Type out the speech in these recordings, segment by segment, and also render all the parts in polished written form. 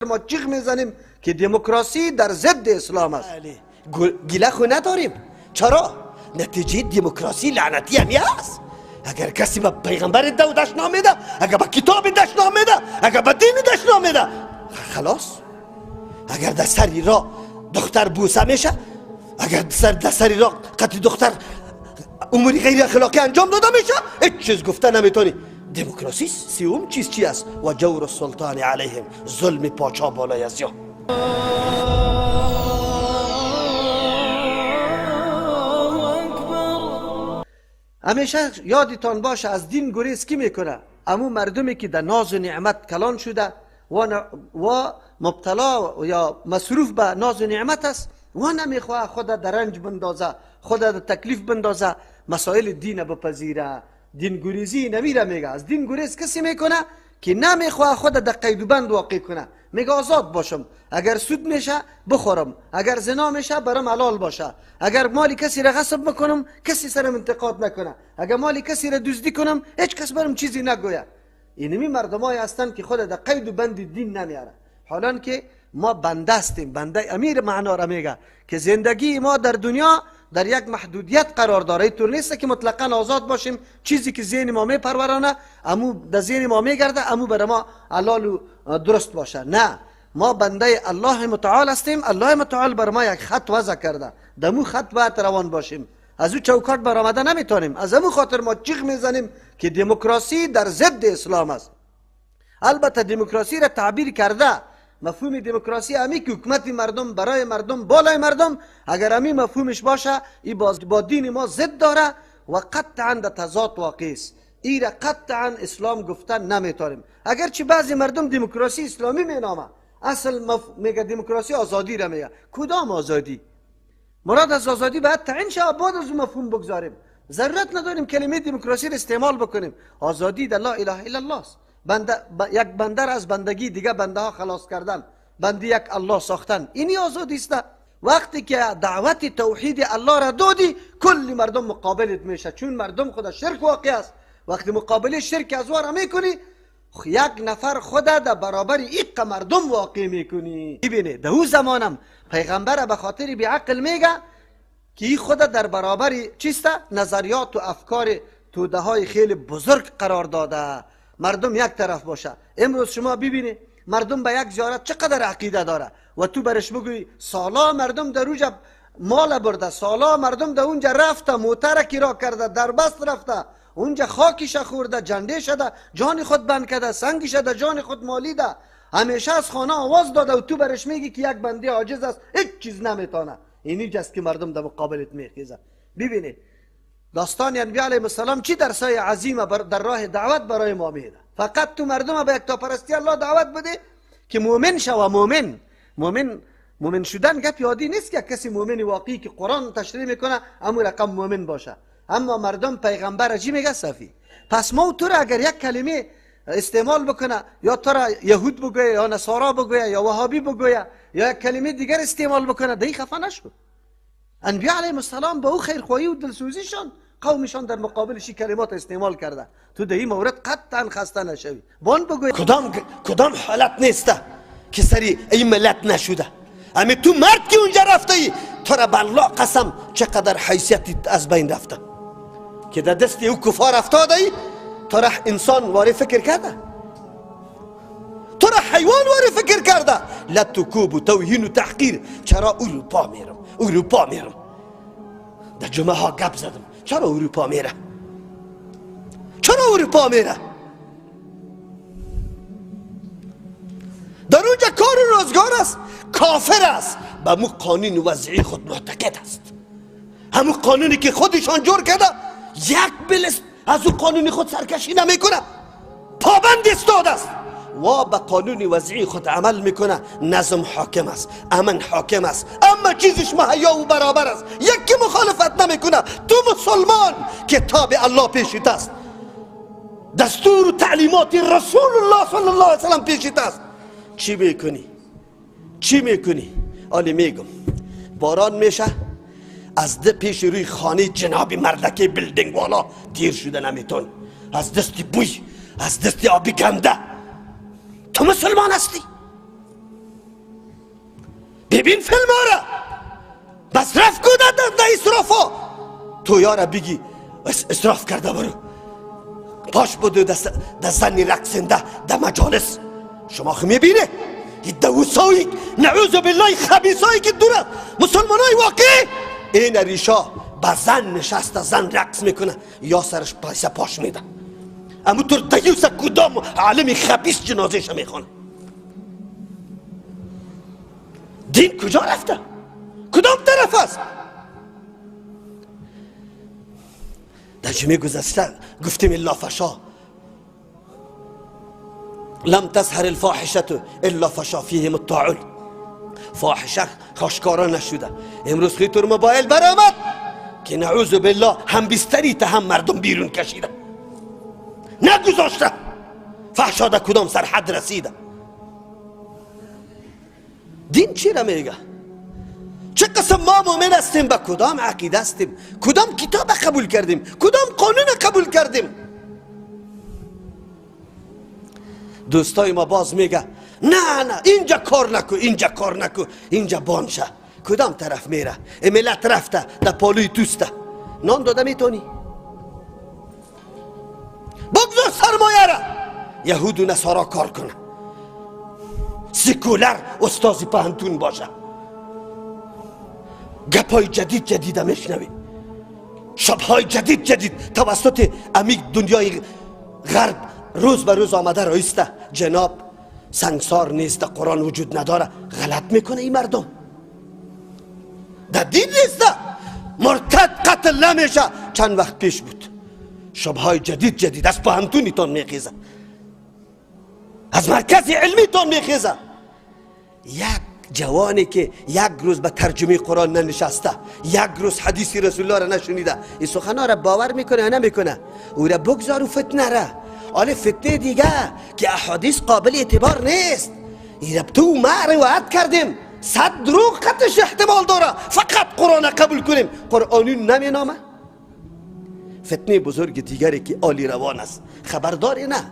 ما جیغ میزنیم که دموکراسی در ضد اسلام است. گله خو نداریم. چرا؟ نتیجه دموکراسی لعنتی همی است. اگر کسی به پیغمبر دو دشنام میده، اگر به کتاب دشنام میده، اگر به دین دشنام میده، خلاص. اگر در سری را دختر بوسه میشه، اگر در سری را قطع دختر اموری غیر اخلاقی انجام داده میشه، هیچ چیز گفته نمیتونی. دموکراسی سیوم چیز چی است؟ و جور السلطان علیهم، ظلم پاچا بالای از یا. همیشه یادتان باشه از دین گریز کی میکنه؟ امو مردمی که در ناز و نعمت کلان شده و مبتلا یا مصروف به ناز و نعمت است و نمیخواه خود در رنج بندازه، خود در تکلیف بندازه، مسائل دین بپذیره. دین گریزی نمیره. میگه از دین گریز کسی میکنه که نمیخواه خود در قید و بند واقع کنه. میگه آزاد باشم، اگر سود میشه بخورم، اگر زنا میشه برام حلال باشه، اگر مال کسی را غصب بکنم کسی سرم انتقاد نکنه، اگر مال کسی را دزدی کنم هیچ کس برام چیزی نگویه. اینمی مردمای هستند که خود در قید و بند دین نمیاره. حالان که ما بنده هستیم، بنده امیر معنا را میگه که زندگی ما در دنیا در یک محدودیت قرار داره. اینطور نیست که مطلقا آزاد باشیم، چیزی که ذهن ما میپرورانه امو در ذهن ما میگرده امو بر ما حلال و درست باشه. نه، ما بنده الله متعال هستیم. الله متعال بر ما یک خط وضع کرده، دمو خط باید روان باشیم، از او چوکاٹ برآمده نمیتونیم. از امو خاطر ما جیغ میزنیم که دموکراسی در ضد اسلام است. البته دموکراسی را تعبیر کرده، مفهوم دموکراسی امی که حکومت مردم برای مردم بالای مردم، اگر امی مفهومش باشه ای باز با دین ما ضد داره و قطعا در تضاد واقع است. ای را قطعا اسلام گفتن نمیتونیم. اگرچه بعضی مردم دموکراسی اسلامی مینامه، اصل میگه دموکراسی آزادی را میگه. کدام آزادی؟ مراد از آزادی باید تعیین شود، بعد از مفهوم بگذاریم. ضرورت نداریم کلمه دموکراسی را استعمال بکنیم. آزادی در لا اله الا الله است. بنده یک بنده را از بندگی دیگه بنده ها خلاص کردن، بنده یک الله ساختن، اینی آزادی است. وقتی که دعوت توحید الله را دادی کل مردم مقابلت میشه، چون مردم خود شرک واقع است. وقتی مقابله شرک از را میکنی، یک نفر خود در برابر ایق مردم واقع میکنی. ببینی در او زمانم پیغمبر به خاطر بی عقل میگه که ای خود در برابر چیست؟ نظریات و افکار توده های خیلی بزرگ قرار داده. مردم یک طرف باشه. امروز شما ببینید مردم به یک زیارت چقدر عقیده داره و تو برش بگوی سالا مردم در اونجا مال برده، سالا مردم در اونجا رفته، موتر کرا کرده، دربست رفته، اونجا خاکش خورده، جنده شده، جان خود بند کرده، سنگ شده، جان خود مالیده، همیشه از خانه آواز داده و تو برش میگی که یک بنده عاجز است، هیچ چیز نمیتونه. اینی است که مردم در مقابلت میخیزه. ببینید داستان انبیاء علیهم السلام چی درسای عظیم در راه دعوت برای ما میده. فقط تو مردم به یکتاپرستی الله دعوت بده که مؤمن شوه. مؤمن مؤمن مؤمن شدن گپ یادی نیست که کسی مؤمن واقعی که قرآن تشریح میکنه امو رقم مؤمن باشه. اما مردم پیغمبر چی میگه؟ صفی. پس ما تو را اگر یک کلمه استعمال بکنه، یا تو را یهود بگویه یا نصارا بگویه یا وهابی بگویه یا یک کلمه دیگر استعمال بکنه، دی خفه نشو. انبیاء علیهم السلام با او خیرخواهی و دلسوزیشان قومشان در مقابل شی کلمات استعمال کرده. تو در این مورد قطعا خسته نشوی. بان بگوی کدام حالت نیسته که سری این ملت نشده. امی تو مرد که اونجا رفته ای، تو را بالله قسم چقدر حیثیت از بین رفته که در دست او کفار افتاده ای. تو را انسان واری فکر کرده، تو را حیوان واری فکر کرده. لطو کوب و توهین و تحقیر. چرا اروپا میرم؟ اروپا میرم. در جمعه ها گپ زدم. چرا اروپا میره؟ چرا اروپا میره؟ در اونجا کار و روزگار است، کافر است، به مو قانون وضعی خود معتقد است. همون قانونی که خودشان جور کرده، یک بلس از او قانون خود سرکشی نمیکنه، پابند استاد است و به قانون وضعی خود عمل میکنه. نظم حاکم است، امن حاکم است، اما چیزش مهیا و برابر است، یکی مخالفت نمیکنه. تو مسلمان کتاب الله پیشت است، دستور و تعلیمات رسول الله صلی الله علیه وسلم پیشت است. چی میکنی؟ چی میکنی؟ آلی میگم باران میشه، از ده پیش روی خانه جناب مردک building والا تیر شده نمیتون، از دست بوی، از دست آبی گنده. تو مسلمان هستی؟ ببین فیلم ها را مصرف کو در اسراف ها. تو یارا بگی اسراف کرده برو، پاش بودو در زن رقصنده در مجالس. شما خو میبینه دوسایی نعوذ بالله خبیثایی که دوره مسلمانای واقعی این ریشا با زن نشسته، زن رقص میکنه یا سرش پیسه پاش میده. اما تو دیوس کدام عالم خبیث جنازهش میخوانه؟ دین کجا رفته؟ کدام طرف است؟ در جمعه گذشته گفتیم الا فشا لم تظهر الفاحشه الا فشا فیهم الطاعون. فاحشه خاشکارا نشده. امروز خیلی موبایل برآمد که نعوذ بالله هم بستری تا هم مردم بیرون کشیده، نگذاشته. فحشا در کدام سرحد رسیده؟ دین چی را میگه؟ چه قسم ما مؤمن هستیم؟ به کدام عقیده هستیم؟ کدام کتاب قبول کردیم؟ کدام قانون قبول کردیم؟ دوستای ما باز میگه نه نه اینجا کار نکو، اینجا کار نکو، اینجا بانشه. کدام طرف میره؟ ملت رفته در پالوی توسته. نان داده میتونی؟ بگذار سرمایه را یهود و نصارا کار کنه، سکولر استازی پهنتون باشه، گپای جدید جدید میشنوی، شبهای جدید جدید توسط امیک دنیای غرب روز به روز آمده رایسته. جناب سنگسار نیست، قرآن وجود نداره. غلط میکنه این مردم، در دین نیست. مرتد قتل نمیشه. چند وقت پیش بود شبهای جدید جدید از پهنتونیتان میخیزه، از مرکز علمیتان میخیزه. یک جوانی که یک روز به ترجمه قرآن ننشسته، یک روز حدیث رسول الله را نشنیده، این سخنها را باور میکنه یا نمیکنه؟ او را بگذار و فتنه را. آله فتنه دیگه که احادیث قابل اعتبار نیست. این را تو ما روایت کردیم، 100 دروغ قطعش احتمال داره. فقط قرآن قبول کنیم، قرآنی نمینامه. فتنه بزرگ دیگری که عالی روان است، خبرداری نه.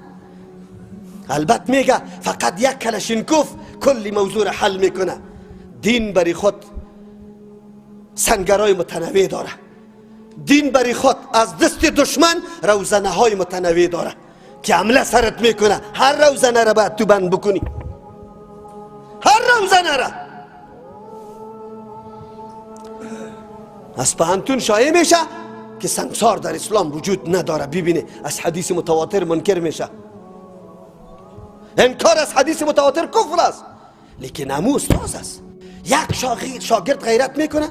البته میگه فقط یک کلشینکوف کلی موضوع را حل میکنه. دین بری خود سنگرای متنوع داره، دین بری خود از دست دشمن روزنه های متنوع داره که حمله سرت میکنه. هر روزنه را باید تو بند بکنی، هر روزنه را. از پهنتون شایع میشه که سنگسار در اسلام وجود نداره. ببینه از حدیث متواتر منکر میشه. انکار از حدیث متواتر کفر است. لیکن امو استاذ است. یک شاگرد غیرت میکنه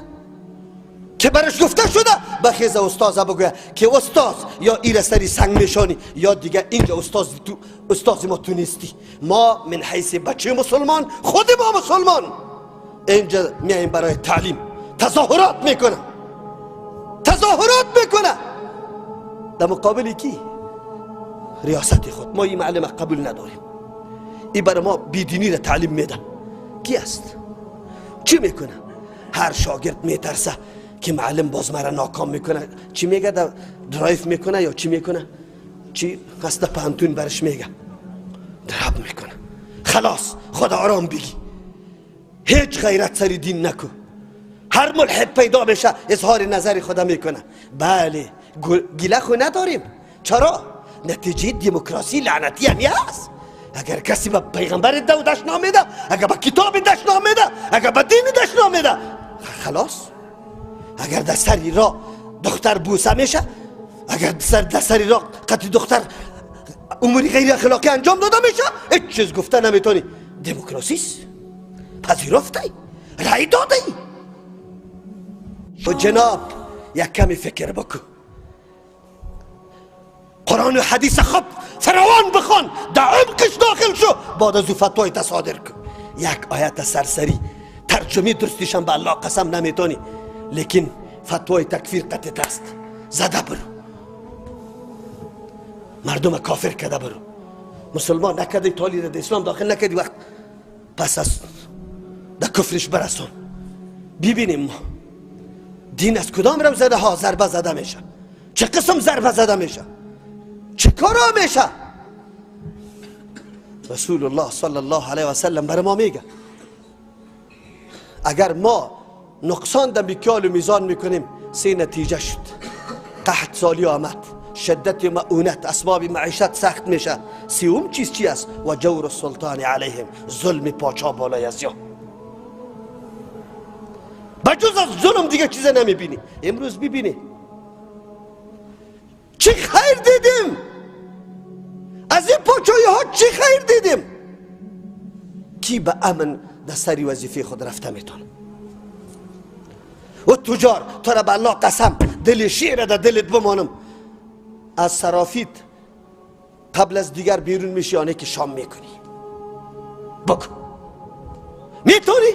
که برش گفته شده بخیز استاذ بگوید که استاذ یا ایره سری سنگ میشانی یا دیگه اینجا استاذ ما تو نیستی. ما من حیث بچه مسلمان، خود ما مسلمان اینجا میایم برای تعلیم. تظاهرات میکنه، تظاهرات میکنه در مقابل کی؟ ریاست خود. ما این معلم قبول نداریم، این برای ما بیدینی را تعلیم میده. کی است؟ چی میکنه؟ هر شاگرد میترسه که معلم باز مرا ناکام میکنه. چی میگه؟ درایف میکنه یا چی میکنه؟ چی قصد پهنتون برش میگه، درب میکنه. خلاص خدا آرام بگی، هیچ غیرت سری دین نکو. هر ملحد پیدا بشه اظهار نظر خدا میکنه. بله گیله خو نداریم. چرا؟ نتیجه دموکراسی لعنتی همی هست. اگر کسی به پیغمبر دو دشنام میده، اگر به کتاب دشنام میده، اگر به دین دشنام میده، خلاص. اگر در سری را دختر بوسه میشه، اگر در سری را قطع دختر اموری غیر اخلاقی انجام داده میشه، هیچ چیز گفته نمیتونی. دموکراسی است، پذیرفته ای، رأی داده ای. و جناب یک کمی فکر بکن، قرآن و حدیث خوب فراوان بخوان، در عمقش داخل شو، بعد از او فتوای تصادر کن. یک آیت سرسری ترجمه درستیشم به الله قسم نمیتونی، لیکن فتوای تکفیر قطعت است. زده برو، مردم کافر کده برو، مسلمان نکردی، تالی را در اسلام داخل نکردی، وقت پس از در کفرش برسون. ببینیم ما دین از کدام روزنه ها ضربه زده میشه، چه قسم ضربه زده میشه، چه کارا میشه. رسول الله صلی الله علیه و سلم برای ما میگه اگر ما نقصان در مکیال و میزان میکنیم، سه نتیجه شد: قحط سالی آمد، شدت مؤونت، اسباب معیشت سخت میشه. سیوم چیز چی است؟ و جور السلطان علیهم، ظلم پاچا بالای از یا. بجز از ظلم دیگه چیز نمیبینی. امروز ببینی چی خیر دیدیم از این پاچایی ها، چی خیر دیدیم؟ کی به امن در سری وظیفه خود رفته میتونه؟ و تجار، تو را به الله قسم، دل شعر در دلت بمانم، از صرافیت قبل از دیگر بیرون میشی آنه که شام میکنی بکن میتونی؟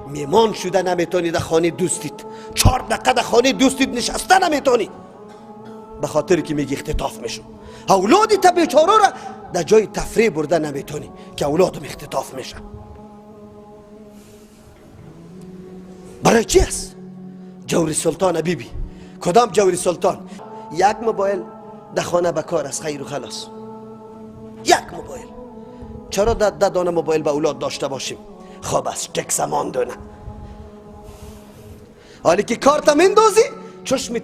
میمان شده نمیتونی. در خانه دوستیت 4 دقیقه در خانه دوستیت نشسته نمیتونی، به خاطر که میگی اختطاف میشم. اولادی تا بیچاره را در جای تفریح برده نمیتونی که اولادم اختطاف میشه. برای چی است؟ جور سلطان. بیبی کدام جور سلطان؟ یک موبایل در خانه به کار است، خیر و خلاص. یک موبایل. چرا ده دانه موبایل به اولاد داشته باشیم؟ خب است یک زمان دونه، حالی که کارت میندازی، چشمت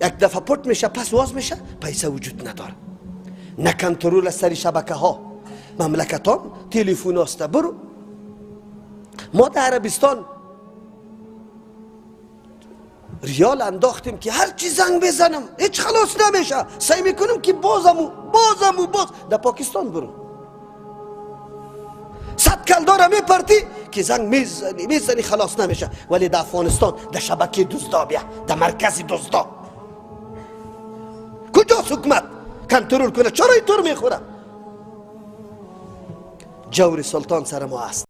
یک دفعه پت میشه، پس واز میشه، پیسه وجود نداره. نه کنترل از سری شبکه ها مملکت ها تلفن است. برو، ما در عربستان ریال انداختیم که هر چی زنگ بزنم هیچ خلاص نمیشه، سعی میکنم که بازم و بازم و باز. در پاکستان برو، 100 کلدار میپرتی که زنگ میزنی میزنی، خلاص نمیشه. ولی در افغانستان در شبکه دزدا بیا، در مرکز دزدا. کجاست حکومت کنترل کنه؟ چرا اینطور میخوره؟ جور سلطان سر ما است.